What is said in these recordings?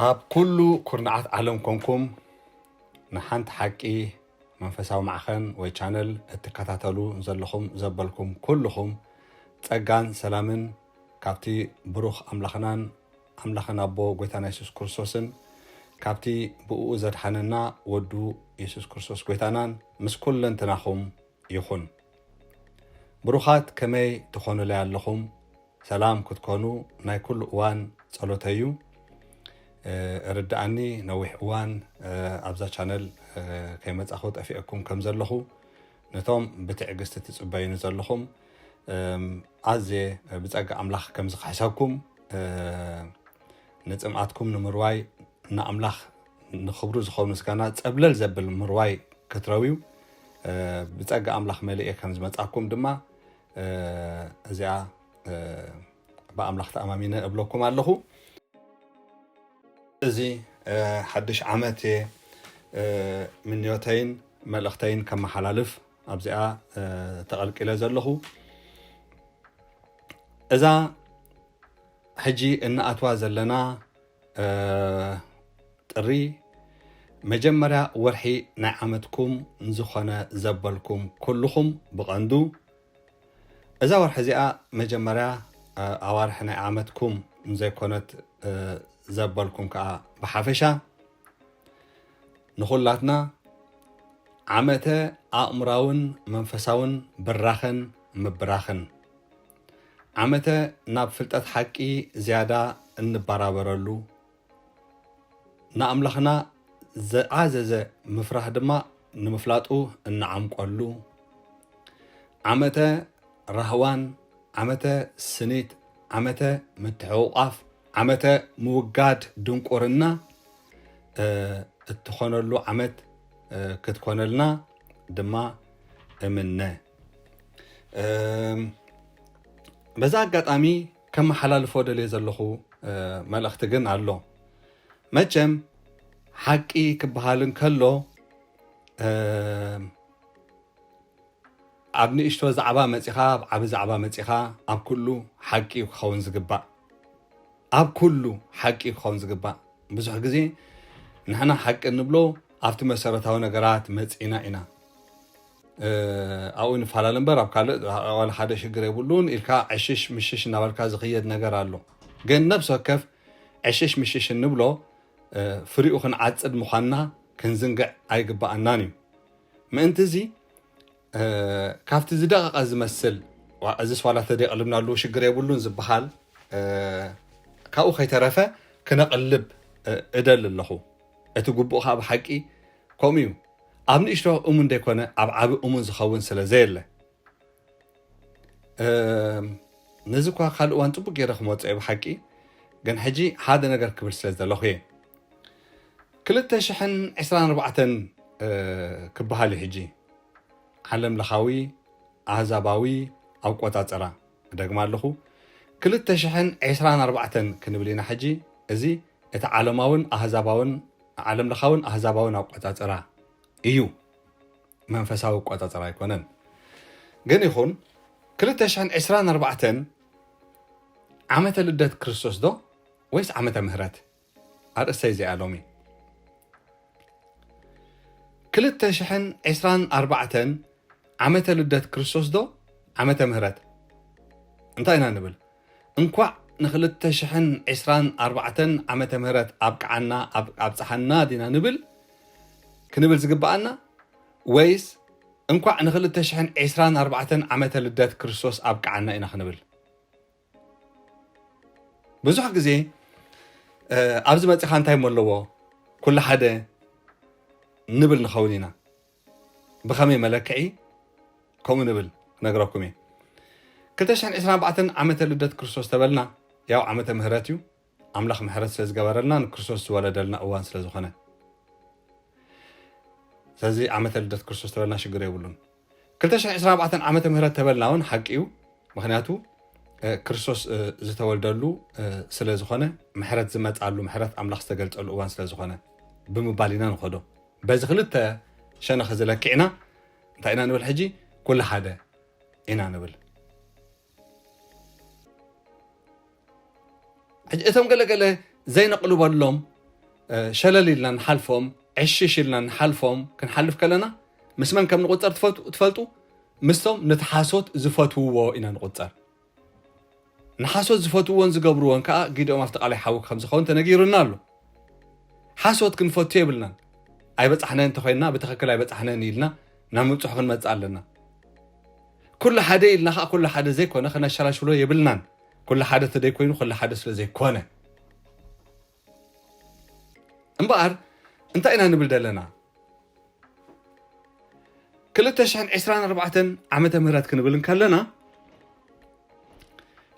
ኣብ ኩሉ ኩርናዓት ዓለም ኮንኩም ንሓንቲ ሓቂ መንፈሳዊ ማዕኸን ወይ ቻነል እትከታተሉ ዘለኹም ዘበልኩም ኩልኹም ጸጋን ሰላምን ካብቲ ብሩኽ ኣምላኽናን ኣምላኽን ኣቦ ጎይታና የሱስ ክርስቶስን ካብቲ ብእኡ ዘድሓነና ወዱ የሱስ ክርስቶስ ጎይታናን ምስ ኩለንትናኹም ይኹን። ብሩኻት ከመይ ትኾኑለይ ኣለኹም? ሰላም ክትኮኑ ናይ ኩሉ እዋን ጸሎተይ እዩ። እ፣ እርድኣኒ ነዊሕ እዋን፣ እ፣ ኣብዛ ቻነል፣ እ፣ ከይመጻኹ ጠፊአኩም ከም ዘለኹ ነቶም ብትዕግስቲ ትጽበዩኒ ዘለኹም፣ እም፣ ኣዝየ ብጸጋ ኣምላኽ ከም ዝኽሕሰኩም፣ እ፣ ንጽምኣትኩም ንምርዋይ ንኣምላኽ ንኽብሩ ዝኸውን ምስጋና ጸብለል ዘብል ምርዋይ ክትረውዩ፣ እ፣ ብጸጋ ኣምላኽ መሊኤ ከም ዝመጻኩም ድማ፣ እ፣ እዚኣ፣ እ፣ ብኣምላኽ ተኣማሚነ እብለኩም ኣለኹ። እዚ፣ እ፣ ሓድሽ ዓመት እየ፣ እ፣ ምንዮተይን መልእኽተይን ከመሓላልፍ ኣብዚኣ፣ እ፣ ተቐልቂለ ዘለኹ። እዛ ሕጂ እንኣትዋ ዘለና፣ እ፣ ጥሪ መጀመርያ ወርሒ ናይ ዓመትኩም ዝኾነ ዘበልኩም ኩልኹም ብቐንዱ እዛ ወርሒ እዚኣ መጀመርያ፣ እ፣ ኣዋርሒ ናይ ዓመትኩም እንዘይኮነት፣ እ፣ ዘበልኩም ከኣ ብሓፈሻ ንኹላትና ዓመተ ኣእምራውን መንፈሳውን ብራኸን ምብራኽን፣ ዓመተ ናብ ፍልጠት ሓቂ ዝያዳ እንበራበረሉ፣ ንኣምላኽና ዝኣዘዘ ምፍራህ ድማ ንምፍላጡ እንዓምቆሉ፣ ዓመተ ራህዋን፣ ዓመተ ስኒት፣ ዓመተ ምትሕቑቓፍ፣ ዓመተ ምውጋድ ድንቁርና፣ እ፣ እትኾነሉ ዓመት፣ እ፣ ክትኮነልና ድማ እምነ። እም፣ በዛ ኣጋጣሚ ከመሓላልፎ ደልየ ዘለኹ፣ እ፣ መልእኽቲ ግን ኣሎ። መቸም ሓቂ ክበሃል እንከሎ፣ እ፣ ኣብ ንእሽቶ ዛዕባ መጺኻ፣ ኣብ ዓቢ ዛዕባ መጺኻ፣ ኣብ ኩሉ ሓቂ እዩ ክኸውን ዝግባእ። ኣብ ኩሉ ሓቂ እዩ ክኸውን ዝግባእ። ብዙሕ ግዜ ንሕና ሓቂ እንብሎ ኣብቲ መሰረታዊ ነገራት መጺና ኢና። እ፣ ኣብኡ ንፈላለ እምበር ኣብ ካልእ ዋላ ሓደ ሽግር የብሉን ኢልካ ዕሽሽ ምሽሽ እናበልካ ዝኽየድ ነገር ኣሎ። ግን ነብሲ ወከፍ ዕሽሽ ምሽሽ እንብሎ፣ እ፣ ፍሪኡ ክንዓጽድ ምዃንና ክንዝንግዕ ኣይግብኣናን እዩ። ምእንቲ እዚ፣ እ፣ ካብቲ ዝደቐቐ ዝመስል፣ ዋ፣ እዚስ ዋላ ተደይቐልብና ኣለዉ ሽግር የብሉን ዝበሃል፣ እ፣ ካብኡ ከይተረፈ ክነቕልብ፣ እ፣ እደሊ ኣለኹ። እቲ ግቡእ ከኣ ብሓቂ ከምኡ እዩ። ኣብ ንእሽቶ እሙን ደይኮነ ኣብ ዓቢ እሙን ዝኸውን ስለ ዘየለ። እም፣ ነዚ እኳ ካልእ እዋን ጽቡቅ ገይረ ክመጾ እየ ብሓቂ፣ ግን ሕጂ ሓደ ነገር ክብል ስለ ዝደለኹ እየ። ክልተ ሽሕን ዕስራን ኣርባዕተን፣ እ፣ ክበሃል እዩ ሕጂ። ዓለም ለኻዊ ኣህዛባዊ ኣቆጻጽራ። እደግማ ኣለኹ። ክልተ ሽሕን ዕስራን ኣርባዕተን ክንብል ኢና ሕጂ። እዚ እቲ ዓለማውን ኣህዛባውን፣ ዓለም ለኻውን ኣህዛባውን ኣቆጻጽራ እዩ። መንፈሳዊ ኣቆጻጽራ ኣይኮነን። ግን ይኹን፣ ክልተ ሽሕን ዕስራን ኣርባዕተን ዓመተ ልደት ክርስቶስ ዶ ወይስ ዓመተ ምህረት? ኣርእስተይ እዚኣ ሎሚ። ክልተ ሽሕን ዕስራን ኣርባዕተን ዓመተ ልደት ክርስቶስ ዶ ዓመተ ምህረት? እንታይ ኢና ንብል? እንኳዕ ንክልተ ሽሕን ዕስራን ኣርባዕተን ዓመተ ምህረት ኣብቅዓና፣ ኣብ-፣ ኣብጽሓና ዲና ንብል፣ ክንብል ዝግብኣና? ወይስ እንኳዕ ንክልተ ሽሕን ዕስራን ኣርባዕተን ዓመተ ልደት ክርስቶስ ኣብቅዓና ኢና ክንብል? ብዙሕ ግዜ፣ እ፣ ኣብዚ መጺኻ እንታይ እሞ ኣለዎ? ኩሉ ሓደ ንብል ንኸውን ኢና። ብኸመይ መለክዒ ከምኡ ንብል ክነግረኩም እየ። ክልተ ሽሕን ዕስራን ኣርባዕተን ዓመተ ልደት ክርስቶስ ተበልና፣ ያው ዓመተ ምህረት እዩ። ኣምላኽ ምሕረት ስለ ዝገበረልና ንክርስቶስ ዝወለደልና እዋን ስለ ዝኾነ። ስለዚ ዓመተ ልደት ክርስቶስ ተበልና ሽግር የብሉን። ክልተ ሽሕን ዕስራን ኣርባዕተን ዓመተ ምህረት ተበልና እውን ሓቂ እዩ። ምኽንያቱ፣ እ፣ ክርስቶስ፣ እ፣ ዝተወልደሉ፣ እ፣ ስለ ዝኾነ፣ ምሕረት ዝመጻሉ፣ ምሕረት ኣምላኽ ዝተገልጸሉ እዋን ስለ ዝኾነ ብምባል ኢና ንኸዶ። በዚ ክልተ ሸነኽ እዚ ለኪዕና እንታይ ኢና ንብል ሕጂ? ኩሉ ሓደ ኢና ንብል። ሕጂ እቶም ገለገለ ዘይነቕልበሎም ሸለል ኢልና ንሓልፎም፣ ዕሽሽ ኢልና ንሓልፎም። ክንሓልፍ ከለና ምስ መን ከም ንቁፀር ትፈልጡ? ምስቶም ነቲ ሓሶት ዝፈትውዎ ኢና ንቁፀር። ንሓሶት ዝፈትውዎን ዝገብርዎን ከዓ ግዲኦም ኣብቲ ቃላይ ሓዊ ከም ዝኸውን ተነጊሩና ኣሎ። ሓሶት ክንፈቱ የብልናን። ኣይበፃሕናን እንተኮይንና ብትኽክል ኣይበፃሕናን ኢልና ናብ ምብፅሑ ክንመፅእ ኣለና። ኩሉ ሓደ ኢልና ከዓ ኩሉ ሓደ ዘይኮነ ከነሸላሽሎ የብልናን። ኩሉ ሓደ ተደይኮይኑ ኩሉ ሓደ ስለ ዘይኮነ እምበኣር እንታይ ኢና ንብል ዘለና? ክልተ ሽሕን ዕስራን ኣርባዕተን ዓመተ ምህረት ክንብል እንከለና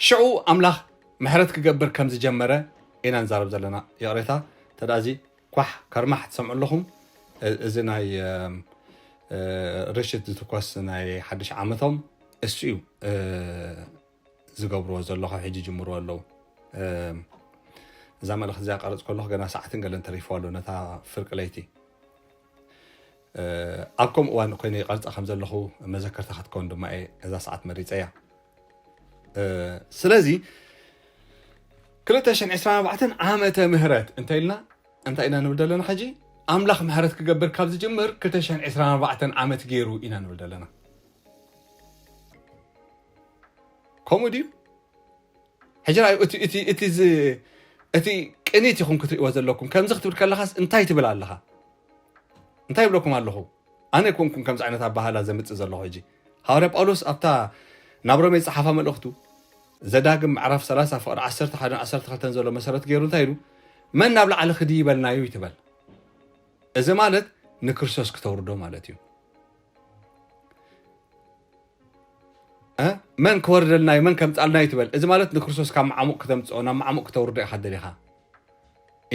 ሽዑ ኣምላኽ ምሕረት ክገብር ከም ዝጀመረ ኢና ንዛረብ ዘለና። ይቕሬታ ተዳዚ ኳሕ ከርማሕ ትሰምዑ ኣለኹም። እዚ ናይ ርሽት ዝትኮስ ናይ ሓድሽ ዓመቶም እሱ እዩ። ዝገብርዎ ዘለኹ ሕጂ ጅምርዎ ኣለዉ። እዛ መልእኽቲ እዚኣ ቀረጽ ከለኹ ገና ሰዓትን ገለን ተሪፍዋ ኣሎ ነታ ፍርቂ ለይቲ። ኣብ ከምኡ እዋን ኮይነ ይቐርጻ ከም ዘለኹ መዘከርታ ክትከውን ድማ እየ እዛ ሰዓት መሪጸያ። ስለዚ ክልተ ሽሕን ዕስራን ኣርባዕተን ዓመተ ምህረት እንተ ኢልና እንታይ ኢና ንብል ዘለና ሕጂ? ኣምላኽ ምሕረት ክገብር ካብ ዝጅምር ክልተ ሽሕን ዕስራን ኣርባዕተን ዓመት ገይሩ ኢና ንብል ዘለና። ከምኡ ድዩ? ሕጂ ራእዩ እቲ ቅኒት ኢኹም ክትርእይዎ ዘለኩም። ከምዚ ክትብል ከለኻስ እንታይ ትብል ኣለኻ? እንታይ ይብለኩም ኣለኹ? ኣነ ኣይኮንኩን ከምዚ ዓይነት ኣባህላ ዘምፅእ ዘለኹ። ሕጂ ሃዋርያ ጳውሎስ ኣብታ ናብ ሮሜ ዝፀሓፋ መልእኽቱ ዘዳግም ምዕራፍ ሰላሳ ፍቕሪ ዓሰርተ ሓደን ዓሰርተ ክልተን ዘሎ መሰረት ገይሩ እንታይ ኢሉ? መን ናብ ላዕሊ ክዲ ይበልናዩ ይትበል። እዚ ማለት ንክርስቶስ ክተውርዶ ማለት እዩ። መን ክወርደልና እዩ መን ከምፃልና እዩ ትበል። እዚ ማለት ንክርስቶስ ካብ መዓሙቕ ክተምፅኦ ናብ መዓሙቕ ክተውርዶ ኢኻ ደሊኻ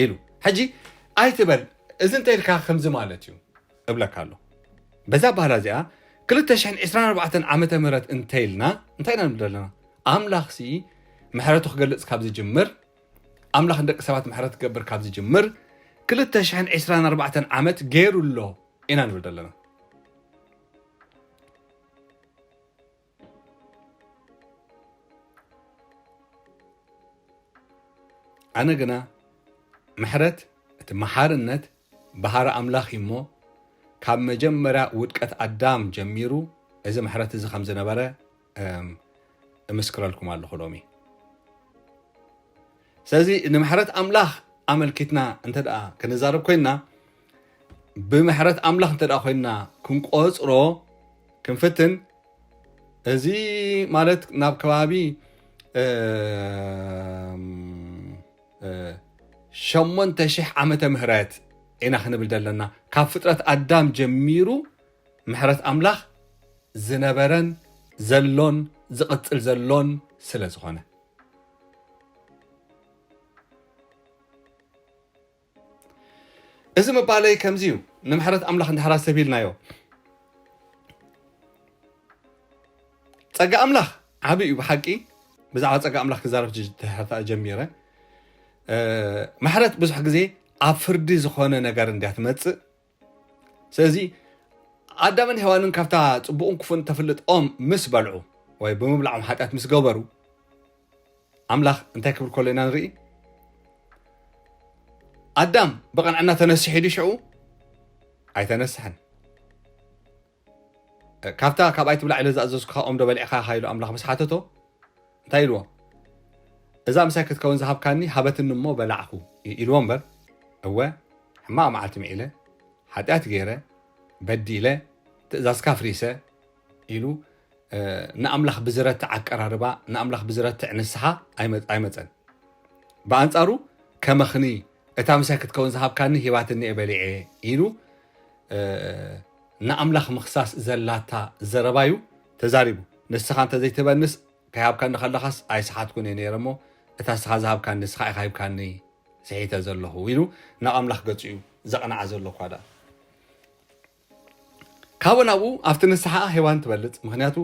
ኢሉ። ሕጂ ኣይትበል። እዚ እንተ ኢልካ ከምዚ ማለት እዩ እብለካ ኣሎ። በዛ ባህላ እዚኣ ክልተ ሽሕን ዕስራን ኣርባዕተን ዓመተ ምህረት እንተ ኢልና እንታይ ኢና ንብል ዘለና? ኣምላኽሲ ምሕረቱ ክገልፅ ካብ ዝጅምር ኣምላኽ ንደቂ ሰባት ምሕረት ክገብር ካብ ዝጅምር ክልተ ሽሕን ዕስራን ኣርባዕተን ዓመት ገይሩ ኣሎ ኢና ንብል ዘለና። ኣነ ግና ምሕረት እቲ መሓርነት ባህሪ ኣምላኽ እዩ እሞ ካብ መጀመርያ ውድቀት ኣዳም ጀሚሩ እዚ ምሕረት እዚ ከም ዝነበረ እምስክረልኩም ኣለኹ ሎሚ። ስለዚ ንምሕረት ኣምላኽ ኣመልኪትና እንተ ደኣ ክንዛረብ ኮይንና ብምሕረት ኣምላኽ እንተ ደኣ ኮይንና ክንቆፅሮ ክንፍትን እዚ ማለት ናብ ከባቢ ሸሞንተ ሽሕ ዓመተ ምህረት ኢና ክንብል ዘለና ካብ ፍጥረት ኣዳም ጀሚሩ ምሕረት ኣምላኽ ዝነበረን ዘሎን ዝቕጽል ዘሎን ስለ ዝኾነ እዚ ምባለይ ከምዚ እዩ። ንምሕረት ኣምላኽ እንድሕር ኣስተብሂልናዮ ጸጋ ኣምላኽ ዓቢ እዩ ብሓቂ። ብዛዕባ ጸጋ ኣምላኽ ክዛረብ ተሕርታ ጀሚረ። ምሕረት ብዙሕ ግዜ ኣብ ፍርዲ ዝኾነ ነገር እንድያ ትመጽእ። ስለዚ ኣዳምን ሄዋንን ካብታ ጽቡቕን ክፉን ተፍልጥ ኦም ምስ በልዑ ወይ ብምብላዖም ሓጢኣት ምስ ገበሩ ኣምላኽ እንታይ ክብል ከሎ ኢና ንርኢ? ኣዳም ብቕንዕና ተነሲሑ ድዩ ሽዑ? ኣይተነስሐን። ካብታ ካብ ኣይትብላዕ ኢለ ዝኣዘዝኩኻ ኦም ዶ በሊዕኻ ኢኻ ኢሉ ኣምላኽ ምስ ሓተቶ እንታይ ኢልዎ? እዛ ምሳይ ክትከውን ዝሃብካኒ ሃበትኒ እሞ በላዕኹ ኢልዎ እምበር እወ ሕማቕ መዓልቲ ምዒለ ሓጢኣት ገይረ በዲለ ትእዛዝካ ኣፍሪሰ ኢሉ ንኣምላኽ ብዝረትዕ ኣቀራርባ ንኣምላኽ ብዝረትዕ ንስሓ ኣይመፀን። ብኣንፃሩ ከመኽኒ እታ ምሳይ ክትከውን ዝሃብካኒ ሂባትኒ እየ በሊዐ ኢሉ ንኣምላኽ ምኽሳስ ዘላታ ዘረባዩ ተዛሪቡ። ንስኻ እንተዘይትበንስ ከይሃብካኒ ከለኻስ ኣይሰሓትኩን እየ ነይረ እሞ እታ ንስኻ ዝሃብካኒ ንስኻ ኢኻ ሂብካኒ ስሒተ ዘለኹ ኢሉ ናብ ኣምላኽ ገጹ እዩ ዘቕንዓ ዘሎ እኳ ደኣ። ካብኡ ናብኡ ኣብቲ ንስሓ ሄዋን ትበልጽ ምክንያቱ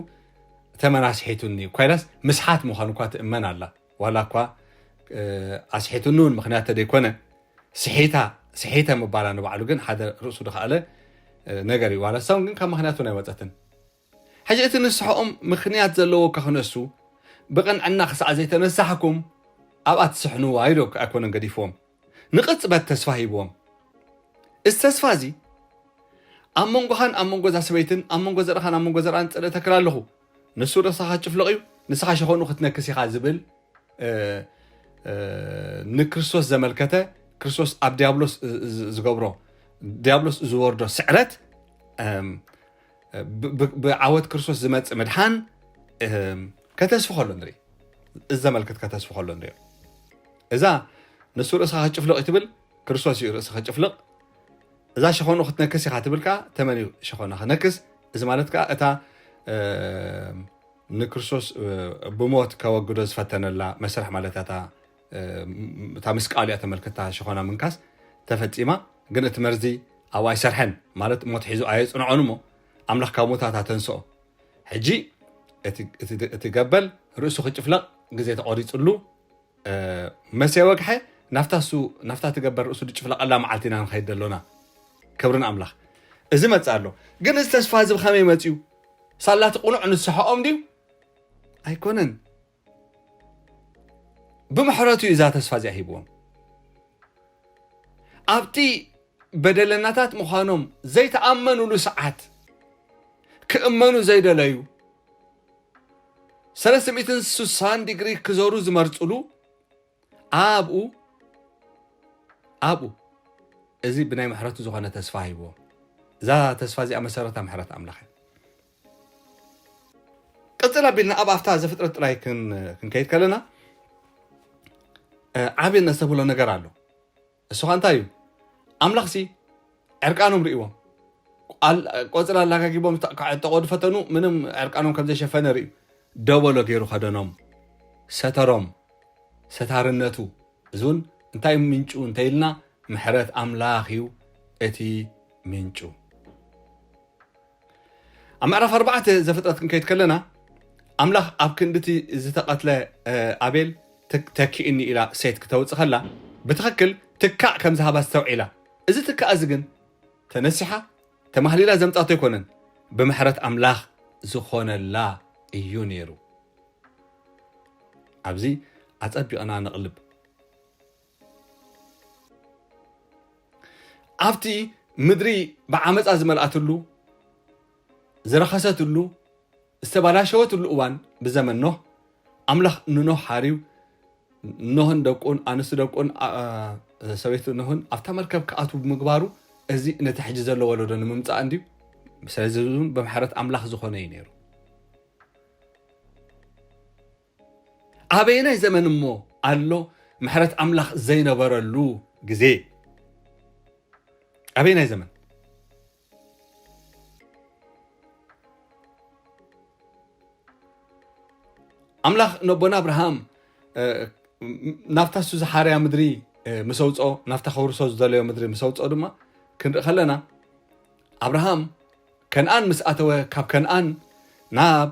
ተመና ስሒቱኒ እኳ ኢላስ ምስሓት ምዃኑ እኳ ትእመን ኣላ ዋላ እኳ ኣስሒቱኒ እውን ምክንያት ተደይኮነ ስሒታ ስሒተ ምባላ ንባዕሉ ግን ሓደ ርእሱ ድኸኣለ ነገር እዩ ዋላ ሳውን ግን ካብ ምክንያቱ ናይ ወፀትን ሕጂ እቲ ንስሕኦም ምኽንያት ዘለዎ ከኽነሱ ብቕንዕና ክሳዕ ዘይተነሳሕኩም ኣብኣ ትስሕንዋ ኢሉ ኣይኮነን ገዲፍዎም ንቕጽበት ተስፋ ሂብዎም። እዚ ተስፋ እዚ ኣብ መንጎኻን ኣብ መንጎ እዛ ሰበይትን ኣብ መንጎ ዘርእኻን ኣብ መንጎ ዘርኣን ጽልእ ተክል ኣለኹ። ንሱ ርእስኻ ክጭፍልቕ እዩ፣ ንስኻ ሸኾኑ ክትነክስ ኢኻ ዝብል እ፣ እ፣ ንክርስቶስ ዘመልከተ፣ ክርስቶስ ኣብ ዲያብሎስ እ፣ እ፣ ዝገብሮ፣ ዲያብሎስ ዝወርዶ ስዕረት፣ እም፣ ብ-፣ ብ-፣ ብዓወት ክርስቶስ ዝመጽእ ምድሓን፣ እም፣ ከተስፉ ከሎ ንርኢ። እዚ ዘመልክት ከተስፉ ከሎ ንሪኦ። እዛ ንሱ ርእስኻ ክጭፍልቕ እዩ ትብል፣ ክርስቶስ እዩ ርእሲ ክጭፍልቕ። እዛ ሸኾኑ ክትነክስ ኢኻ ትብል ከኣ፣ ተመን እዩ ሸኾና ክነክስ? እዚ ማለት ከኣ እታ፣ እም፣ ንክርስቶስ፣ እ፣ ብሞት ከወግዶ ዝፈተነላ መስርሕ ማለት እያ። እታ፣ እ፣ ም-፣ እታ ምስ ቃሉ እያ ተመልክታ ሸኾና ምንካስ ተፈጺማ፣ ግን እቲ መርዚ ኣብኡ ኣይሰርሐን። ማለት ሞት ሒዙ ኣየጽንዖን እሞ፣ ኣምላኽ ካብ ሙታት ኣተንስኦ። ሕጂ እቲ፣ እቲ፣ እቲ ገበል ርእሱ ክጭፍለቕ ግዜ ተቖሪጽሉ፣ እ፣ መሴ ወግሐ ናፍታ እሱ፣ ናፍታ ትገበር ርእሱ ዝጭፍለቐላ መዓልቲ ኢና ንኸይድ ዘሎና። ክብሪ ንኣምላኽ። እዚ መጽእ ኣሎ። ግን እዚ ተስፋ እዚ ብኸመይ መጽኡ? ሳላ እቲ ቅኑዕ ንስሐኦም ድዩ? ኣይኮነን። ብምሕረቱ እዩ እዛ ተስፋ እዚኣ ሂብዎም። ኣብቲ በደለኛታት ምዃኖም ዘይተኣመኑሉ ሰዓት፣ ክእመኑ ዘይደለዩ፣ ሰለስተ ሚእትን ስሳን ዲግሪ ክዞሩ ዝመርጽሉ፣ ኣብኡ፣ ኣብኡ፣ እዚ ብናይ ምሕረቱ ዝኾነ ተስፋ ሂብዎም። እዛ ተስፋ እዚኣ መሰረታ ምሕረት ኣምላኽ እያ። ቅጽል ኣቢልና ኣብ ኣፍታ ዘፍጥረት ጥራይ ክን-፣ ክንከይድ ከለና፣ እ፣ ዓቢ ነስተብህሎ ነገር ኣሎ። እሱ ኸኣ እንታይ እዩ? ኣምላኽሲ ዕርቃኖም ርእይዎም። ቋል-፣ ቆጽሊ ኣላጋጊቦም ተ-፣ ክዕጠቑ ዝፈተኑ፣ ምንም ዕርቃኖም ከም ዘይሸፈነ ርእዩ። ደበሎ ገይሩ ከደኖም፣ ሰተሮም። ሰታርነቱ፣ እዚ እውን እንታይ ምንጩ እንተ ኢልና፣ ምሕረት ኣምላኽ እዩ እቲ ምንጩ። ኣብ ምዕራፍ ኣርባዕተ ዘፍጥረት ክንከይድ ከለና፣ ኣምላኽ ኣብ ክንዲ እቲ ዝተቐትለ፣ እ፣ ኣቤል፣ "ተክ-፣ ተኪእኒ" ኢላ ሴት ክተውጽእ ከላ፣ ብትኽክል ትካእ ከም ዝሃባ ኣስተውዒላ። እዚ ትካእ እዚ ግን ተነሲሓ፣ ተማህሊላ ዘምጻቶ ኣይኮነን፣ ብምሕረት ኣምላኽ ዝኾነላ እዩ ነይሩ። ኣብዚ ኣጸቢቕና ነቕልብ። ኣብቲ ምድሪ ብዓመጻ ዝመልኣትሉ፣ ዝረኸሰትሉ፣ ዝተባላሸወትሉ እዋን ብዘመን ኖህ፣ ኣምላኽ ንኖህ ሓርዩ፣ ኖህን ደቁን፣ ኣንስቲ ደቁን፣ ኣ-፣ ኣ-፣ ሰበይቲ ኖህን ኣብታ መርከብ ክኣትዉ ብምግባሩ፣ እዚ ነቲ ሕጂ ዘሎ ወለዶ ንምምጻእ እንድዩ። ስለዚ እውን ብምሕረት ኣምላኽ ዝኾነ እዩ ነይሩ። ኣበየናይ ዘመን እሞ ኣሎ ምሕረት ኣምላኽ ዘይነበረሉ ግዜ? ኣበየናይ ዘመን? ኣምላኽ ነቦና ኣብርሃም፣ እ፣ ናብታ እሱ ዝሓርያ ምድሪ፣ እ፣ ምስ ኣውጽኦ፣ ናብታ ከውርሶ ዝደለዮ ምድሪ ምስ ኣውጽኦ ድማ ክንርኢ ከለና፣ ኣብርሃም ከነኣን ምስ ኣተወ፣ ካብ ከነኣን ናብ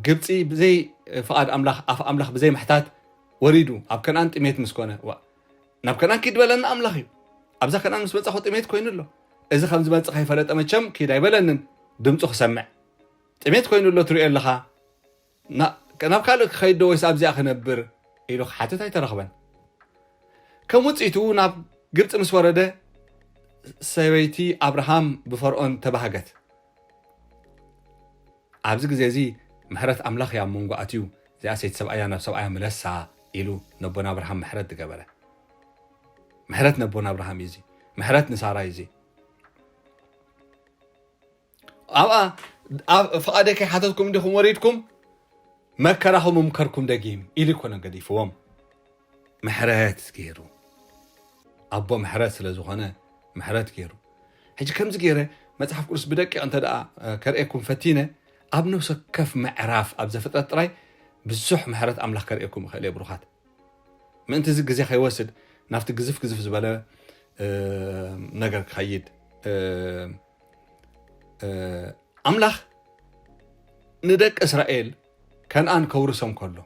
ግብጺ ብዘይ ፍቓድ ኣምላኽ፣ ኣፍ ኣምላኽ ብዘይ ምሕታት ወሪዱ፣ ኣብ ከነኣን ጥሜት ምስ ኮነ፣ ዋ፣ ናብ ከነኣን ኪድ በለና ኣምላኽ እዩ። ኣብዛ ከነኣን ምስ በጻኹ ጥሜት ኮይኑ ኣሎ። እዚ ከም ዝመጽእ ከይፈለጠ መቸም ኪድ ኣይበለንን፣ ድምጹ ክሰምዕ። ጥሜት ኮይኑ ኣሎ ትሪኦ ኣለኻ፣ ና-፣ ናብ ካልእ ክኸይድ ዶ ወይስ ኣብዚኣ ክነብር? ኢሉ ክሓትት ኣይተረኽበን። ከም ውጽኢቱ ናብ ግብጺ ምስ ወረደ፣ ሰበይቲ ኣብርሃም ብፈርኦን ተባህገት። ኣብዚ ግዜ እዚ ምሕረት ኣምላኽ እያ ኣብ መንጎ ኣትዩ፣ "እዚኣ ሰይቲ ሰብኣያ ናብ ሰብኣያ ምለሳ" ኢሉ ነቦና ኣብርሃም ምሕረት ዝገበረ። ምሕረት ነቦና ኣብርሃም እዩ እዚ። ምሕረት ንሳራ እዩ እዚ። ኣብኣ፣ ኣብ ፍቓደይ ከይሓተትኩም እንዲኹም ወሪድኩም፣ መከራኹም ምምከርኩም ደጊም ኢሉ ኣይኮነን ገዲፍዎም። ምሕረት ገይሩ። ኣቦ ምሕረት ስለ ዝኾነ፣ ምሕረት ገይሩ። ሕጂ ከምዚ ገይረ መጽሓፍ ቅዱስ ብደቂቕ እንተ ደኣ፣ እ፣ ከርእየኩም ፈቲነ፣ ኣብ ነፍሲ ወከፍ ምዕራፍ ኣብ ዘፍጥረት ጥራይ ብዙሕ ምሕረት ኣምላኽ ከርእየኩም እኽእል እየ ብሩኻት። ምእንቲ እዚ ግዜ ከይወስድ ናብቲ ግዝፍ ግዝፍ ዝበለ፣ እ፣ ነገር ክኸይድ፣ እ፣ እ፣ ኣምላኽ ንደቂ እስራኤል ከነኣን ከውርሶም ከሎ፣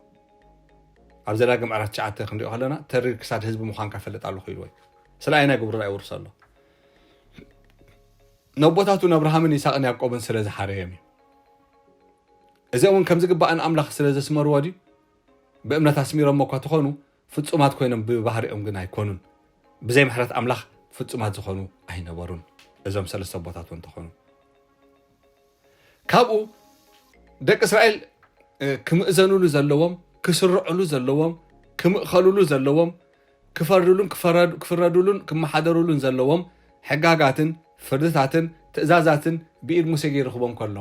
ኣብ ዘዳግም ምዕራፍ ትሽዓተ ክንሪኦ ከለና፣ "ተሪር ክሳድ ህዝቢ ምዃንካ እፈልጥ ኣለኹ" ኢልዎ እዩ። ስለ ኣየናይ ግብሩ ኣይውርሶ ኣሎ? ነቦታቱ ንኣብርሃምን ይስሐቅን ያዕቆብን ስለ ዝሓረዮም እዩ። እዚኦም እውን ከም ዝግባእ ንኣምላኽ ስለ ዘስመርዎ ድዩ? ብእምነት ኣስሚሮሞ እኳ ተኾኑ፣ ፍጹማት ኮይኖም ብባህሪኦም ግን ኣይኮኑን። ብዘይ ምሕረት ኣምላኽ ፍጹማት ዝኾኑ ኣይነበሩን። እዞም ሰለስተ ኣቦታት እውን እንተኾኑ፣ ካብኡ ደቂ እስራኤል፣ እ፣ ክምእዘኑሉ ዘለዎም፣ ክስርዑሉ ዘለዎም፣ ክምእኸሉሉ ዘለዎም፣ ክፈርዱሉን ክፈረድ-፣ ክፍረዱሉን ክመሓደሩሉን ዘለዎም ሕጋጋትን ፍርድታትን ትእዛዛትን ብኢድ ሙሴ ገይሩ ክቦም ከሎ፣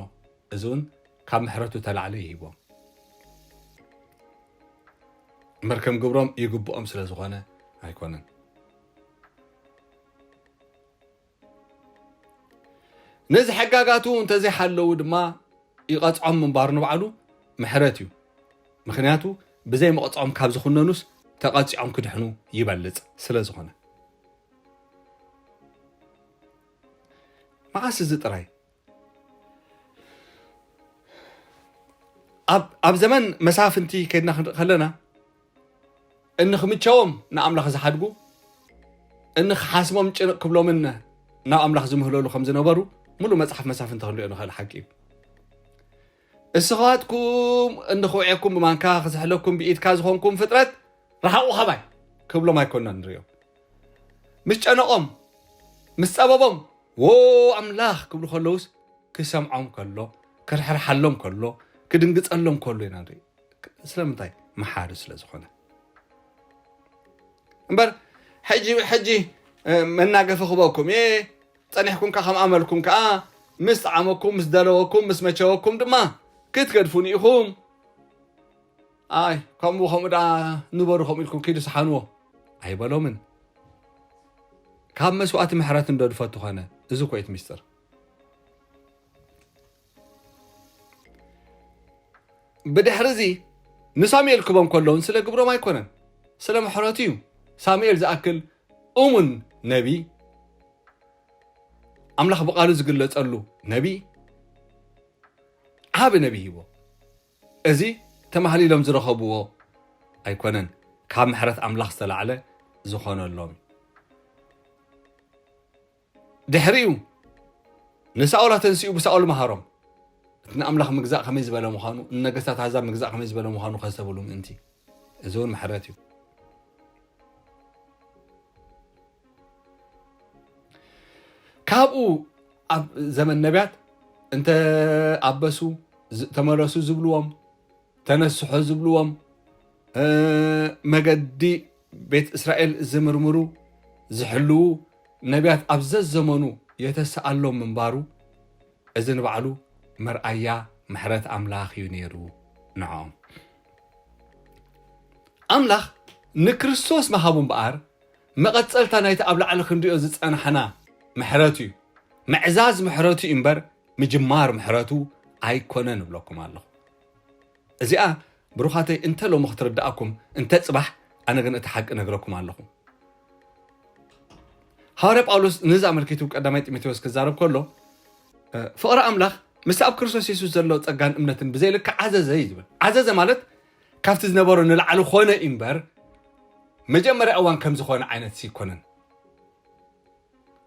እዚ እውን ካብ ምሕረቱ ተላዕለ ይሂቦም። እምበር ከም ግብሮም ይግብኦም ስለ ዝኾነ ኣይኮነን። ነዚ ሕጋጋቱ እንተዘይሓለዉ ድማ ይቐጽዖም ምንባሩ ንባዕሉ ምሕረት እዩ። ምኽንያቱ ብዘይ መቕጽዖም ካብ ዝኹነኑስ ተቐጺዖም ክድሕኑ ይበልጽ ስለ ዝኾነ። መዓስ እዚ ጥራይ? ኣብ፣ ኣብ ዘመን መሳፍንቲ ከድና ክንርኢ ከለና፣ እንክምቸዎም ንኣምላኽ ዝሓድጉ፣ እንክሓስሞም ጭንቕ ክብሎምን ናብ ኣምላኽ ዝምህለሉ ከም ዝነበሩ ሙሉእ መጽሓፍ መሳፍንቲ ክንሪኦ ንኽእል ሓቂ እዩ። እስኻትኩም እንክውዕየኩም ብማንካ ክዝሕለኩም ብኢድካ ዝኾንኩም ፍጥረት ረሓቑ ካባይ ክብሎም ኣይኮነን ንሪኦም። ምስ ጨነቖም፣ ምስ ጸበቦም፣ "ዎ ኣምላኽ" ክብሉ ከለውስ ክሰምዖም ከሎ፣ ክርሕርሓሎም ከሎ፣ ክድንግጸሎም ከሎ ኢና ንርኢ። ስለምንታይ? መሓሪ ስለ ዝኾነ። እምበር ሕጂ፣ ሕጂ፣ እ፣ መናገፊ ክበኩም እየ፣ ጸኒሕኩም ከኣ ከም ኣመልኩም ከኣ ምስ ጠዓመኩም፣ ምስ ደለወኩም፣ ምስ መቸወኩም ድማ ክትገድፉኒ ኢኹም። ኣይ፣ ከምኡ፣ ከምኡ ደኣ ንበሩ፣ ከምኡ ኢልኩም ኪዱ ሰሓንዎ ኣይበሎምን። ካብ መስዋእቲ ምሕረት እንዶ ድፈቱ ኾነ። እዚ እኮ እዩ እቲ ምስጢር። ብድሕሪ እዚ ንሳሙኤል ክቦም ከለውን ስለ ግብሮም ኣይኮነን፣ ስለ ምሕረቱ እዩ። ሳሙኤል ዝኣክል እሙን ነቢ፣ ኣምላኽ ብቓሉ ዝግለጸሉ ነቢ፣ ዓቢ ነቢ ሂቦ። እዚ ተማህሊሎም ዝረኸብዎ ኣይኮነን፣ ካብ ምሕረት ኣምላኽ ዝተላዕለ ዝኾነሎም እዩ። ድሕሪኡ ንሳኦል ኣተንሲኡ ብሳኦል መሃሮም። እቲ ንኣምላኽ ምግዛእ ከመይ ዝበለ ምዃኑ፣ ንነገስታት ኣሕዛብ ምግዛእ ከመይ ዝበለ ምዃኑ ከስተብሉ ምእንቲ። እዚ እውን ምሕረት እዩ። ካብኡ ኣብ ዘመን ነቢያት እንተ ኣበሱ፣ ዝ-፣ ተመለሱ ዝብልዎም፣ ተነስሑ ዝብልዎም፣ እ፣ መገዲ ቤት እስራኤል ዝምርምሩ፣ ዝሕልዉ ነቢያት ኣብ ዘዘመኑ የተሰኣሎም ምንባሩ፣ እዚ ንባዕሉ መርኣያ ምሕረት ኣምላኽ እዩ ነይሩ ንዕኦም። ኣምላኽ ንክርስቶስ ምሃቡ እምበኣር፣ መቐጸልታ ናይቲ ኣብ ላዕሊ ክንሪኦ ዝጸናሕና ምሕረቱ እዩ። ምዕዛዝ ምሕረቱ እዩ እምበር፣ ምጅማር ምሕረቱ ኣይኮነን እብለኩም ኣለኹ። እዚኣ፣ ብሩኻተይ፣ እንተ ሎሚ ክትርድኣኩም፣ እንተ ጽባሕ፣ ኣነ ግን እቲ ሓቂ ነግረኩም ኣለኹ። ሃዋርያ ጳውሎስ ነዚ ኣመልኪቱ ቀዳማይ ጢሞቴዎስ ክዛረብ ከሎ፣ እ፣ ፍቕሪ ኣምላኽ ምስቲ ኣብ ክርስቶስ የሱስ ዘሎ ጸጋን እምነትን ብዘይልክዕ ዓዘዘ እዩ ዝብል። ዓዘዘ ማለት ካብቲ ዝነበሮ ንላዕሊ ኾነ እዩ እምበር፣ መጀመርያ እዋን ከም ዝኾነ ዓይነት ኣይኮነን።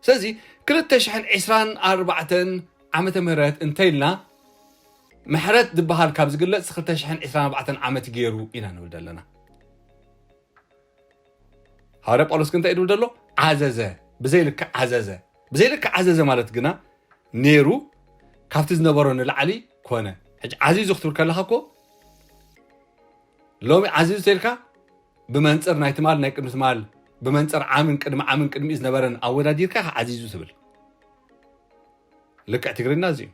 ስለዚ ክልተ ሽሕን ዕስራን ኣርባዕተን ዓመተ ምህረት እንተ ኢልና፣ ምሕረት ዝበሃል ካብ ዝግለጽ ክልተ ሽሕን ዕስራን ኣርባዕተን ዓመት ገይሩ ኢና ንብል ዘለና። ሃዋርያ ጳውሎስ ግን እንታይ እዩ ዝብል ዘሎ? ዓዘዘ፣ ብዘይልክዕ ዓዘዘ። ብዘይልክዕ ዓዘዘ ማለት ግና ነይሩ፣ ካብቲ ዝነበሮ ንላዕሊ ኮነ። ሕጂ ዓዚዙ ክትብል ከለኻ እኮ፣ ሎሚ ዓዚዙ ተልካ፣ ብመንጽር ናይ ትማል፣ ናይ ቅድሚ ትማል፣ ብመንጽር ዓምን ቅድሚ ዓምን ቅድሚኡ ዝነበረን ኣወዳዲርካ ኢኻ ዓዚዙ ትብል። ልክዕ ትግርኛ እዚ እዩ።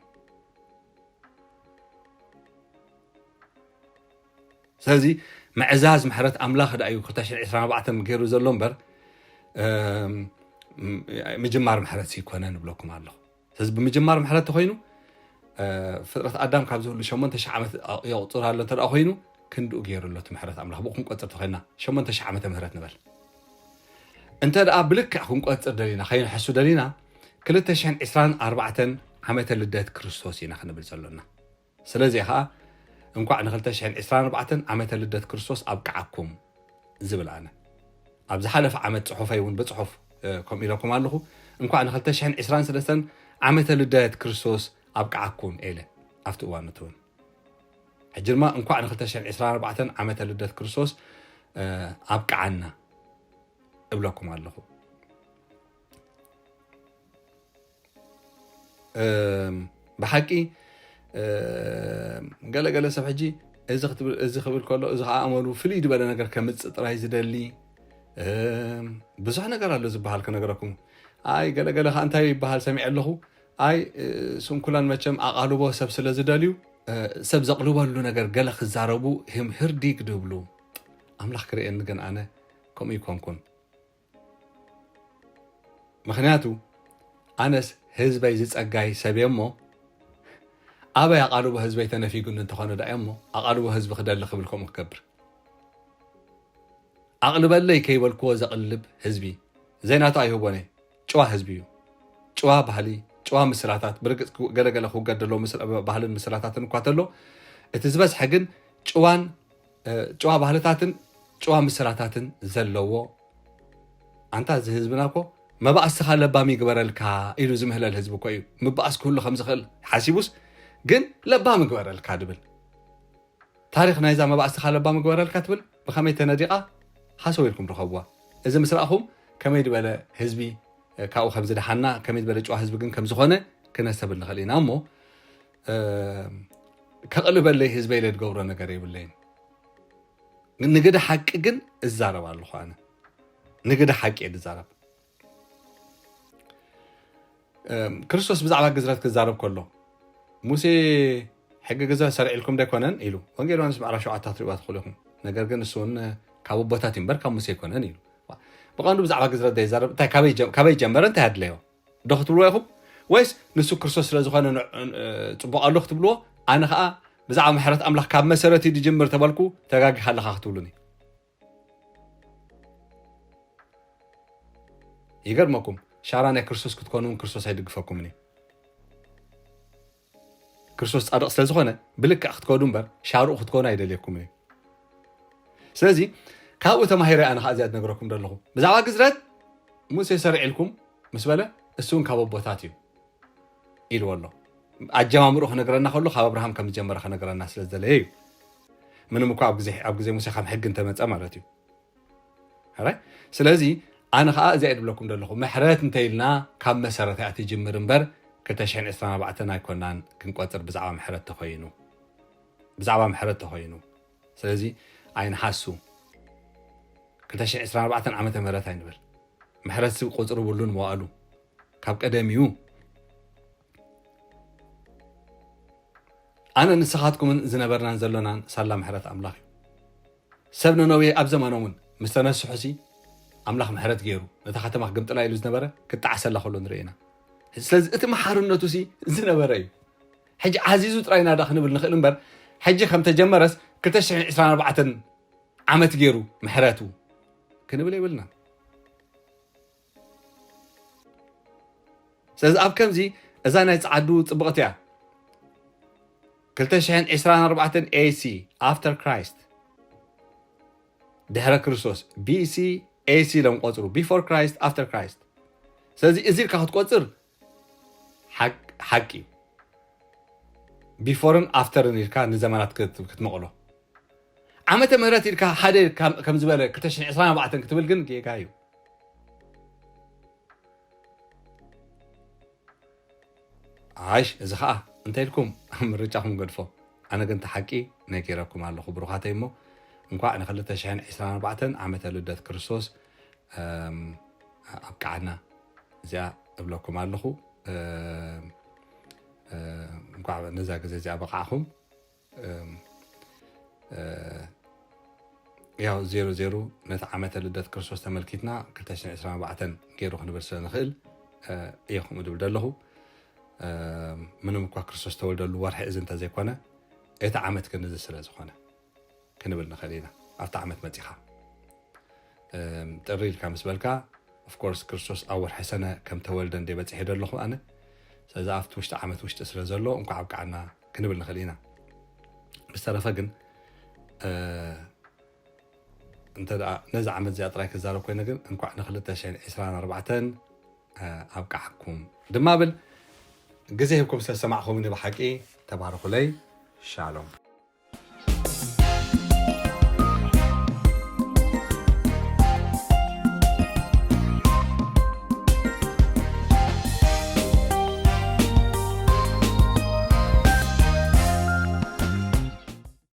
ስለዚ ምዕዛዝ ምሕረት ኣምላኽ ደኣ እዩ ክልተ ሽሕን ዕስራን ኣርባዕተን ገይሩ ዘሎ እምበር፣ እም፣ ምጅማር ምሕረት ይኮነ ንብለኩም ኣለኹ። ስለዚ ብምጅማር ምሕረት ተኾይኑ፣ እ፣ ፍጥረት ኣዳም ካብ ዝህሉ ሸሞንተ ሽሕ ዓመት የቑጽር ኣሎ እንተ ደኣ ኮይኑ፣ ክንድኡ ገይሩ ኣሎ እቲ ምሕረት ኣምላኽ። ብኡ ክንቆጽር ተኾይንና፣ ሸሞንተ ሽሕ ዓመተ ምህረት ንበል። እንተ ደኣ ብልክዕ ክንቆጽር ደሊና፣ ከይንሕሱ ደሊና፣ ክልተ ሽሕን ዕስራን ኣርባዕተን ዓመተ ልደት ክርስቶስ ኢና ክንብል ዘሎና። ስለዚ ኸኣ፣ እንኳዕ ንክልተ ሽሕን ዕስራን ኣርባዕተን ዓመተ ልደት ክርስቶስ ኣብቅዓኩም ዝብል ኣነ። ኣብ ዝሓለፈ ዓመት ጽሑፈይ እውን ብጽሑፍ፣ እ፣ ከምኡ ኢለኩም ኣለኹ። እንኳዕ ንክልተ ሽሕን ዕስራን ሰለስተን ዓመተ ልደት ክርስቶስ ኣብቅዓኩም ኢለ ኣብቲ እዋን እቲ እውን። ሕጂ ድማ እንኳዕ ንክልተ ሽሕን ዕስራን ኣርባዕተን ዓመተ ልደት ክርስቶስ፣ እ፣ ኣብቅዓና እብለኩም ኣለኹ። እም፣ ብሓቂ፣ እም፣ ገለገለ ሰብ ሕጂ እዚ ክትብል፣ እዚ ክብል ከሎ፣ እዚ ከዓ ኣመሉ ፍልይ ዝበለ ነገር ከምጽእ ጥራይ ዝደሊ፣ እም፣ ብዙሕ ነገር ኣሎ ዝበሃል ክነግረኩም። ኣይ፣ ገለገለ ከዓ እንታይ ይበሃል ሰሚዐ ኣለኹ። ኣይ፣ እ፣ ስንኩላን መቸም ኣቓልቦ ሰብ ስለ ዝደልዩ፣ እ፣ ሰብ ዘቕልበሉ ነገር ገለ ክዛረቡ ህም ህርዲግ ድብሉ። ኣምላኽ ክርእየኒ ግን ኣነ ከምኡ ይኮንኩን። ምኽንያቱ ኣነስ ህዝበይ ዝጸጋይ ሰብ እየ እሞ፣ ኣበይ ኣቓልቦ ህዝበይ ተነፊጉኒ እንተኾነ ደኣ እየ እሞ፣ ኣቓልቦ ህዝቢ ክደሊ ክብል ከምኡ ክገብር። ኣቕልበለይ ከይበልክዎ ዘቕልብ ህዝቢ ዘይናቱ ኣይህቦን እየ። ጭዋ ህዝቢ እዩ። ጭዋ ባህሊ፣ ጭዋ ምስላታት፣ ብርግጽ ክው-፣ ገለገለ ክውገድ ዘለዎ ምስ-፣ ባህልን ምስላታትን እኳ ተሎ፣ እቲ ዝበዝሐ ግን ጭዋን፣ እ፣ ጭዋ ባህልታትን ጭዋ ምስላታትን ዘለዎ። ኣንታ እዚ ህዝብና እኮ መባእስትኻ ለባም ይግበረልካ ኢሉ ዝምህለል ህዝቢ እኮ እዩ። ምባኣስ ክህሉ ከም ዝኽእል ሓሲቡስ ግን ለባም ይግበረልካ ድብል። ታሪኽ ናይዛ መባእስትኻ ለባም ይግበረልካ ትብል ብኸመይ ተነዲቓ ሃሰው ኢልኩም ርኸብዋ። እዚ ምስ ረኣኹም ከመይ ዝበለ ህዝቢ፣ እ፣ ካብኡ ከም ዝደሓና፣ ከመይ ዝበለ ጭዋ ህዝቢ ግን ከም ዝኾነ ክነስተብል ንኽእል ኢና እሞ፣ እ፣ ከቕልበለይ ህዝበይ ኢለ ዝገብሮ ነገር የብለይን። ንግደ ሓቂ ግን እዛረብ ኣለኹ ኣነ። ንግደ ሓቂ እየ ዝዛረብ። እም፣ ክርስቶስ ብዛዕባ ግዝረት ክዛረብ ከሎ፣ "ሙሴ ሕጊ ግዝረት ሰሪዕልኩም ዶ ኣይኮነን?" ኢሉ። ወንጌል ዮሃንስ ምዕራፍ ሸውዓተ ክትሪእዋ ትኽእሉ ኢኹም። ነገር ግን እሱ እውን ካብ ኣቦታት እዩ እምበር ካብ ሙሴ ኣይኮነን ኢሉ። ብቐንዱ ብዛዕባ ግዝረት ዶ ይዛረብ? እንታይ፣ ካበይ ጀ-፣ ካበይ ጀመረ? እንታይ ኣድለዮ? ዶ ክትብልዎ ኢኹም? ወይስ ንሱ ክርስቶስ ስለ ዝኾነ ን-፣ እ፣ ጽቡቕ ኣሎ ክትብልዎ? ኣነ ኸኣ ብዛዕባ ምሕረት ኣምላኽ ካብ መሰረት እዩ ዝጅምር ተበልኩ፣ ተጋጊኻ ኣለኻ ክትብሉኒ። ይገርመኩም፣ ሻራ ናይ ክርስቶስ ክትኮኑ እውን ክርስቶስ ኣይድግፈኩምን እዩ። ክርስቶስ ጻድቕ ስለ ዝኾነ ብልክዕ ክትከዱ እምበር ሻርኡ ክትኮኑ ኣይደልየኩምን እዩ። ስለዚ ካብኡ ተማሂረ ኣነ ኸኣ እዚኣ ዝነግረኩም ዘለኹ። ብዛዕባ ግዝረት ሙሴ ሰሪዕልኩም ምስ በለ እሱ እውን ካብ ኣቦታት እዩ ኢልዎ ኣሎ። ኣጀማምርኡ ክነግረና ከሎ ካብ ኣብርሃም ከም ዝጀመረ ክነግረና ስለ ዝደለየ እዩ። ምንም እኳ ኣብ ግዜ፣ ኣብ ግዜ ሙሴ ከም ሕጊ እንተመጸ ማለት እዩ። ሕራይ? ስለዚ ኣነ ኸኣ እዚኣ እየ ድብለኩም ዘለኹ። ምሕረት እንተ ኢልና ካብ መሰረት እያ ትጅምር እምበር ክልተ ሽሕን ዕስራን ኣርባዕተን ኣይኮናን ክንቆጽር ብዛዕባ ምሕረት ተኾይኑ። ብዛዕባ ምሕረት ተኾይኑ። ስለዚ ኣይንሓሱ። ክልተ ሽሕን ዕስራን ኣርባዕተን ዓመተ ምህረት ኣይንበል። ምሕረት ቁጽሪ ብሉን መዋእሉ ካብ ቀደም እዩ። ኣነ ንስኻትኩምን ዝነበርናን ዘሎናን ሳላ ምሕረት ኣምላኽ እዩ። ሰብ ነነዌ ኣብ ዘመኖም እውን ምስ ተነስሑሲ ኣምላኽ ምሕረት ገይሩ ነታ ከተማ ክግምጥላ ኢሉ ዝነበረ ክጣዕሰላ ከሎ ንርኢ ኢና። ስለዚ እቲ መሓርነቱሲ ዝነበረ እዩ። ሕጂ ዓዚዙ ጥራይ ኢና ዳ ክንብል ንኽእል እምበር፣ ሕጂ ከም ተጀመረስ ክልተ ሽሕን ዕስራን ኣርባዕተን ዓመት ገይሩ ምሕረቱ ክንብል የብልና። ስለዚ ኣብ ከምዚ እዛ ናይ ጸዓዱ ጽብቕቲ እያ። ክልተ ሽሕን ዕስራን ኣርባዕተን ኤ ሲ፣ after Christ፣ ድሕረ ክርስቶስ፣ ቢ ሲ፣ ኤ ሲ ኢሎም ቆጽሩ፣ before Christ፣ after Christ። ስለዚ እዚ ኢልካ ክትቆጽር ሓቅ-፣ ሓቂ እዩ። ቢፎርን ኣፍተርን ኢልካ ንዘመናት ክት-፣ ክትመቕሎ። ዓመተ ምህረት ኢልካ ሓደ ከም፣ ከም ዝበለ ክልተ ሽሕን ዕስራን ኣርባዕተን ክትብል ግን ጌጋ እዩ። ኣይሽ፣ እዚ ኸኣ እንተ ኢልኩም ኣብ ምርጫኹም ገድፎ። ኣነ ግን እቲ ሓቂ ነጊረኩም ኣለኹ ብሩኻተይ እሞ፣ እንኳዕ ንክልተ ሽሕን ዕስራን ኣርባዕተን ዓመተ ልደት ክርስቶስ፣ እም፣ ኣብቅዓና እዚኣ እብለኩም ኣለኹ። እም፣ እም፣ እንኳዕ ነዛ ግዜ እዚኣ በቃዕኹም። እም፣ እ፣ ያው ዜሮ ዜሮ ነቲ ዓመተ ልደት ክርስቶስ ተመልኪትና ክልተ ሽሕን ዕስራን ኣርባዕተን ገይሩ ክንብል ስለ ንኽእል፣ እ፣ እየ ከምኡ ድብል ዘለኹ። እ፣ ምንም እኳ ክርስቶስ ተወልደሉ ወርሒ እዚ እንተዘይኮነ፣ እቲ ዓመት ግን እዚ ስለ ዝኾነ ክንብል ንኽእል ኢና። ኣብቲ ዓመት መጺኻ፣ እም፣ ጥሪ ኢልካ ምስ በልካ፣ of course፣ ክርስቶስ ኣብ ወርሒ ሰነ ከም ተወልደ እንደ በጺሐ ዘለኹ ኣነ። ስለዚ ኣብቲ ውሽጢ ዓመት ውሽጢ ስለ ዘሎ፣ እንኳዕ ኣብቅዓና ክንብል ንኽእል ኢና። ብዝተረፈ ግን፣ እ፣ እንተ ደኣ ነዚ ዓመት እዚኣ ጥራይ ክዛረብ ኮይነ ግን፣ እንኳዕ ንክልተ ሽሕን ዕስራን ኣርባዕተን፣ እ፣ ኣብቅዓኩም ድማ ብል። ግዜ ሂብኩም ስለ ዝሰማዕኹምኒ ብሓቂ ተባረኹለይ። ሻሎም።